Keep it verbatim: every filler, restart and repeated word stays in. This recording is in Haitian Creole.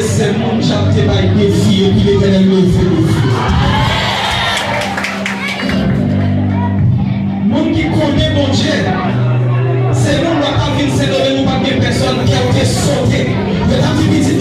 Sèl moun Djab te bay defi epi Letènèl leve defi. Moun ki konnen Bondye, se nou lòt ap vin Sendomeng, nou pa t gen pèsòn, kè w te sote. Yo t ap di pitit